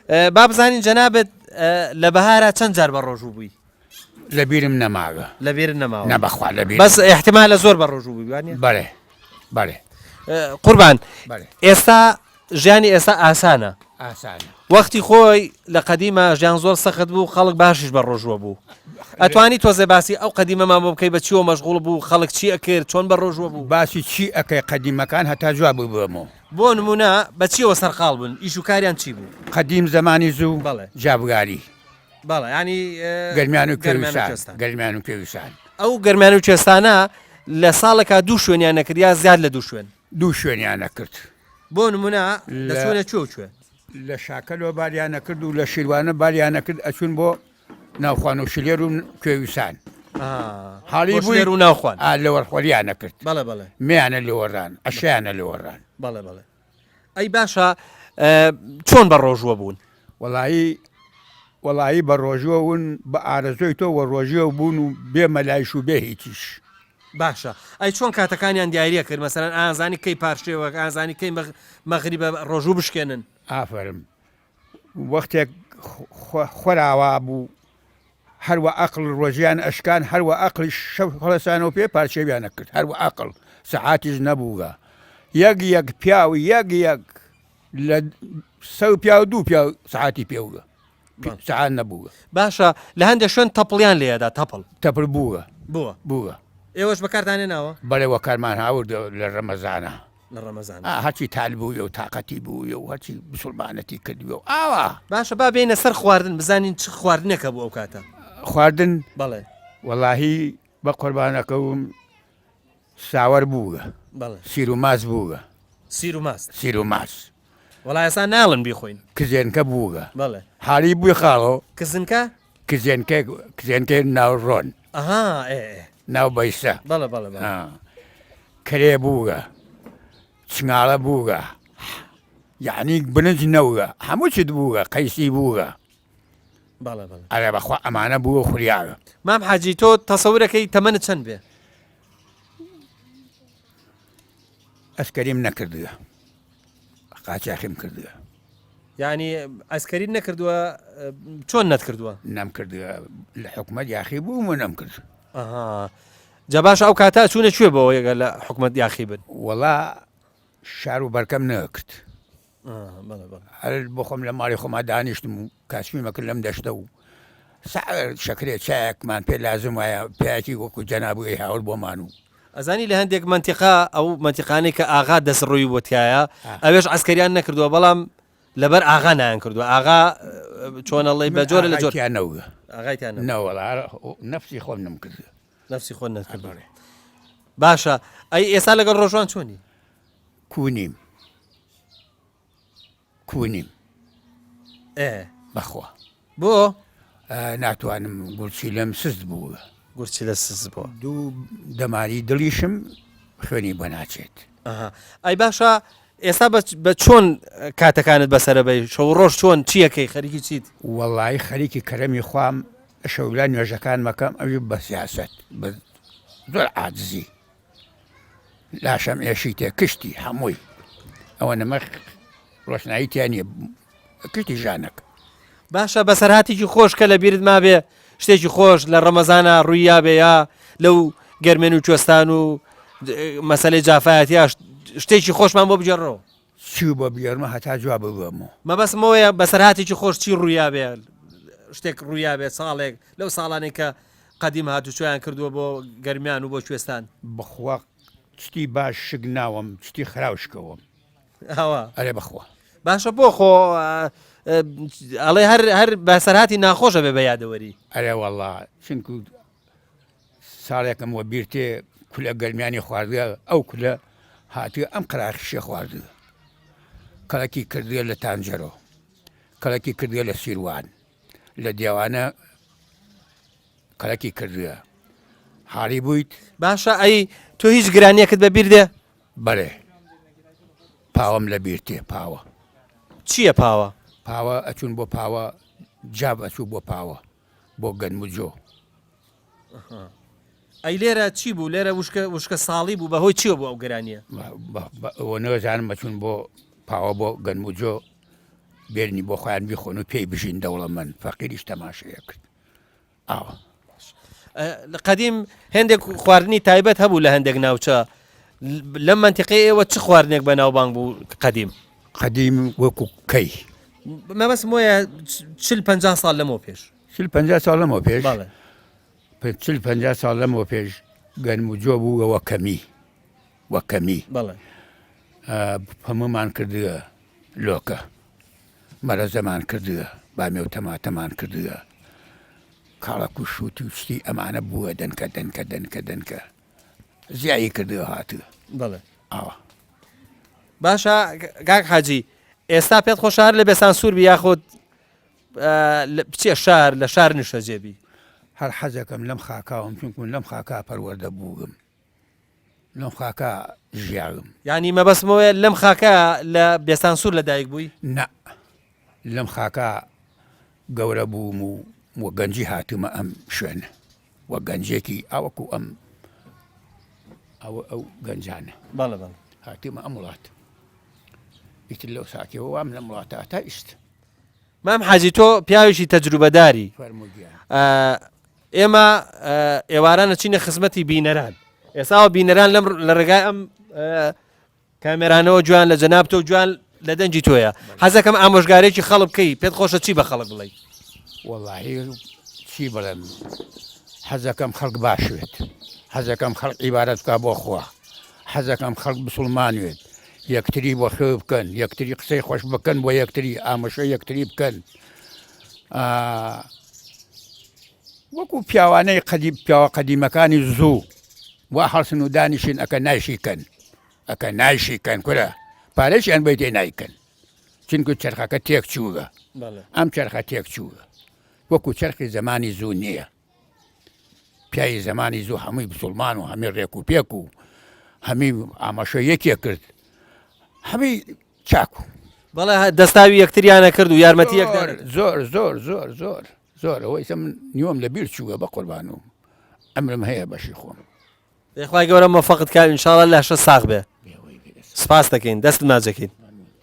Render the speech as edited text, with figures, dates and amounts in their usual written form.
با بزانین جەنابت لە بەهارا چەند جار بە ڕۆژوو بووی؟ لە بیرم نەماوە. لە بیرت نەماوە. نە بەخوا لە بیرم. بەس ئیحتیمالە زۆر بە ڕۆژوو بووی وانیە؟ بەڵێ بەڵێ. قوربان ئێستا ژیانی ئێستا ئاسانە. ئاسانە. وەختی خۆی لە قەدیما ژیان زۆر سەخت بوو خەڵک باشیش بە ڕۆژووە بوو. ئەتوانی تۆزێ باسی ئەو قەدیمەمان بۆ بکەی بە چیەوە مەشغوڵ بوو خەڵک چی ئەکرد چۆن بە ڕۆژووە بوو؟ باسی چی ئەکەی قەدیمەکان هەتا جواب ببەمەوە. بۆ نموونە بە چیەوە سەرقاڵ بوون ئیش و کاریان چی بوو؟ قەدیم زەمانی زوو بەڵێ. جابگاری. بەڵێ یانی گەرمیان و گەرمیان و کوێستان کوێستان. گەرمیان و کوێستان. ئەو گەرمیان و کوێستانە لە ساڵێکا دوو شوێنیان نەکرد یا زیاد لە دوو شوێن؟ دوو شوێنیان نەکرد. بۆ نموونە لە دەچوونە کوێ و کوێ؟ لە شاکەلۆ باریان نەکرد و لە شیروانە باریان نەکرد ئەچوون بۆ ناوخوان و شلێر و کوێویسان. حاڵی بووی و ناوخوان ئا لەوەرخۆریان نەکرد. بەڵێ بەڵێ. میانە لەوەڕان ئەشیانە لەوەڕان. بەڵێ بەڵێ. ئەی باشە چۆن بە ڕۆژووە بوون؟ وەڵایی وەڵایی بە ڕۆژووە ون بە ئارەزۆی تۆ وە ڕۆژیەو بوون و بێ مەلایش و بێ هیچیش. باشە ئەی چۆن کاتەکانیان دیاریە کرد مەسەلەن ئازانی کەی پارشێوە ئازانی کەی مەغریبە ڕۆژوو بشکێنن؟ ئافەرم وەختێک خۆراوا بوو هەر وە ئەقڵ ڕۆژیان ئەشکان هەر وە ئەقڵیش شەو هەڵەسانەوە پێ پارچەویان ئەکرد هەر وە ئەقڵ سەعاتیش نەبووگە یەک یەک پیاو یەک یەک لە سەو پیاو دوو پیاو سەعاتی پێوگە سەعات نەبووگە. باشە لە هەندێک شوێن تەپڵیان لێدا تەپڵ. تەپڵ بووگە بووە بووگە. ئێوەش بەکارتان هێناوە؟ بەڵێ وەکارمان هاورد لە ڕەمەزانا. لە ڕەمەزان. ئا هەرچی تال بوویە و تاقەتی بوویە و هەرچی مسوڵمانەتی کردووە و ئاوا. باشە با بێینە سەر خواردن بزانین چ خواردنێک هەبوو ئەو کاتە. خواردن؟ بەڵێ. وەڵاهی بە قوربانەکەوم ساوەر بووگە. بەڵێ. سیر و ماست بووگە. سیر و ماست. سیر و ماست. وەڵا ئێستا ناڵن بیخۆین. کزێنکە بووگە. بەڵێ. حاڵی بووی خاڵۆ؟ کزنکە؟ کزێنکە کزێنکەی ناو ڕۆن. ئەها ئێ ئێ. ناو بەیسە. بەڵێ بەڵێ بەڵێ. ئا. کرێ بووگە چنگاڵە بووگە یعنی بنج نەوگە هەموو چت بووگە قەیسی بووگە بەڵێ بەڵێ. ئەرێ بەخوا ئەمانە بووە خوریاوە. مام حاجی تۆ تەسەورەکەی تەمەنت چەند بێ؟ ئەسکەریم نەکردووە قاچاخیم کردووە. یعنی ئەسکەریت نەکردووە چۆن نەتکردووە؟ نەمکردووە لە حکومەت یاخی بووم و نەمکرد. ئەها جا باشە ئەو کاتە ئەچوونە کوێ بۆ ئەوەی گەر لە حکومەت یاخی بن؟ وەڵا شار و بەرکەم نەکرد. هەر بۆ خۆم لە ماڵی خۆما دانیشتم و کاسپیمە کرد لەم دەشتە و شەکرێ چایەکمان پێ لازم وایە پیاکی وەکو جەنابووی هاوڵ بۆمان و ئەزانی لە هەندێک مەنتیقە ئەو مەنتیقانەی کە ئاغا دەست ڕووی بۆ تایە ئەوێش عسکەریان نەکردووە بەڵام لەبەر ئاغا نایان کردووە ئاغا چۆنەڵی بە جۆرە لە جۆر نەوە ئاغایتیان نەوەڵا نەفسی خۆم نم کرد نەفسی خۆت نەکردووە باشە ئەی ئێستا لەگەڵ ڕۆژوان چۆنی؟ کوونیم کوونیم ئێ بەخوا بۆ؟ ناتوانم گورچیلەم سست بووە. گورچیلە سست بووە. دوو دەماری دڵیشم خوێنی بۆ ناچێت. ئەها ئەی باشە ئێستا بە چۆن کاتەکانت بەسەرە بەی شەو ڕۆژ چۆن چیەکەی خەریکی چیت؟ وەڵایی خەریکی کەرەمی خوام شەولا نوێژەکان مەکەم ئەوی بە سیاسەت بە زۆر عاجزی لاشەم ئێشی تێ کشتی هەمووی ئەوە نەمە ڕۆشنایی تیا نییە کشتی ژانەک. باشە بەسەرهاتێکی خۆش کە لە بیرت مابێ شتێکی خۆش لە ڕەمەزانا ڕووی یابێ یا لەو گەرمێن و کوێستان و مەسەلەی جافایەتیا شتێکی خۆشمان بۆ بگێڕەوە. چی بۆ بگێڕمە هەتا جواب ببەمەوە. مەبەستم ئەوەیە بەسەرهاتێکی خۆش چی ڕوویابێ شتێک ڕوویابێ ساڵێک لەو ساڵانەی کە قەدیم هاتوچۆیان کردووە بۆ گەرمیان و بۆ کوێستان. بەخوا شتی باش شک ناوم شتی خراو شکەوەم. ئەوە. ئەرێ بەخوا. باشە بۆ خۆ ئەڵێ هەر هەر بەسەرهاتی ناخۆشە بێ بە یادەوەری. ئەرێ وەڵا چونکو ساڵێکم وە بیر تێ کولە گەرمیانی خواردوە ئەو کولە هاتوە ئەم قەراخیشی خواردوە کەڵکی کردوە لە تانجەرۆ کەڵکی کردوە لە سیروان لە دێوانە کەڵکی کردوە حاڵی بوویت باشە ئەی تۆ هیچ گرانیەکت بە بیر دێ؟ بەێ پاوەم لە بیر تێ پاوە چییە پاوە؟ پاوە ئەچون بۆ پاوە جاب ئەچوو بۆ پاوە بۆ گەنم و جۆ. ئەی لێرە چی بوو لێرە وشکە وشکە ساڵی بوو بەهۆی چیەوە بوو ئەو گرانیە؟ ئەوە نەزانم بەچون بۆ پاوە بۆ گەنم و جۆ. بێرنی بۆ خۆیان بیخۆن و پێی بژین دەوڵەمەند فەقیریش تەماشەیە کرد ئاوە. لە قەدیم هێندێک خواردنی تایبەت هەبوو لە هەندێک ناوچە لەم مەنتیقەی ئێوە چ خواردنێک بە ناوبانگ بوو قەدیم؟ قەدیم وەکو کەی؟ مەبەستم وایە چل پەنجا ساڵ لەمەوە پێش. چل پەنجا ساڵ لەمەوە پێش؟ بەڵێ. چل پەنجا ساڵ لەمەوە پێش گەنم و جۆ بوو وە کەمی وە کەمی. بەڵێ. پەموومان کردووە لۆکە مەرەزەمان کردووە بامێ و تەماتەمان کردووە کاڵەک و شووتی و شتی ئەمانە بووە دەنکە دەنکە دەنکە دەنکە زیایی کردووە هاتووە. بەڵێ. ئاوا. باشە کاک حاجی ئێستا پێت خۆشە هەر لە بێسانسوور بی یاخود بچیە شار لە شار نیشتەجێ بی؟ هەر حەزەکەم لەم خاکاوم چونکو من لەم خاکا پەروەردە بووگم لەم خاکا ژیاوم. یانی مەبەستم ئەوەیە لەم خاکە لە بێسانسوور لە دایک بووی؟ نا لەم خاکا گەورە بووم و وە گەنجی هاتوومە ئەم شوێنە وە گەنجێکی ئاوەکو ئەم ئەوە ئەو گەنجانە بەڵێ بەڵێ هاتوومە ئەم وڵات ئیتر لەو ساتەوە وام لەم وڵاتە تا ئیست. مام حاجی تۆ پیاوێکی تەجروبەداری فەرموو گیان. ئێمە ئێواران ئەچینە خزمەتی بینەران ئێساوە بینەران لەم لە ڕێگای ئەم کامێرانەوە جوان لە جەناب تۆ جوان لە دەنگی تۆیە حەزەکەم ئامۆژگارێکی خەڵک بکەی پێت خۆشە چی بە خەڵک بڵێ وەڵاهی چی بڵێم حەزەکەم خەڵک باش بێت حەزەکەم خەڵک عیبارەت بکا بۆ خوا حەزەکەم خەڵک بسوڵمان وێت یەکتری بۆ خێو بکەن یەکتری قسەی خۆش بکەن بۆ یەکتری ئامۆشە یەکتری بکەن وەکو پیاوانەی قەدیم پیاوە قەدیمەکانی زوو وا هەڵسن و دانیشن ئەکە نایشیکەن ئەکە نایشیکەن کورە پارەشیان بەیتێ نایکەن چونکو چەرخەکە تێک چووگە ئەم چەرخە تێک چووگە وەکو چەرخی زمانی زوو نییە پیاوی زەمانی زوو هەمووی بسوڵمان و هەمی ڕێک و پێک و هەمی ئامەشە یەکێ کرد هەمی چاک و بەڵێ دەستاوی یەکتریانە کرد و یارمەتی یەک زۆر زۆر زۆر زۆر زۆر ئەوەی من نیوەم لە بیر چووە بە قوربان و ئەمرم هەیە بەشی خۆم. خوای گەورە مۆفەقت کا ان شاءاللە لەشت ساغ بێ سپاست دەکەین دەستت ماچ دەکەین.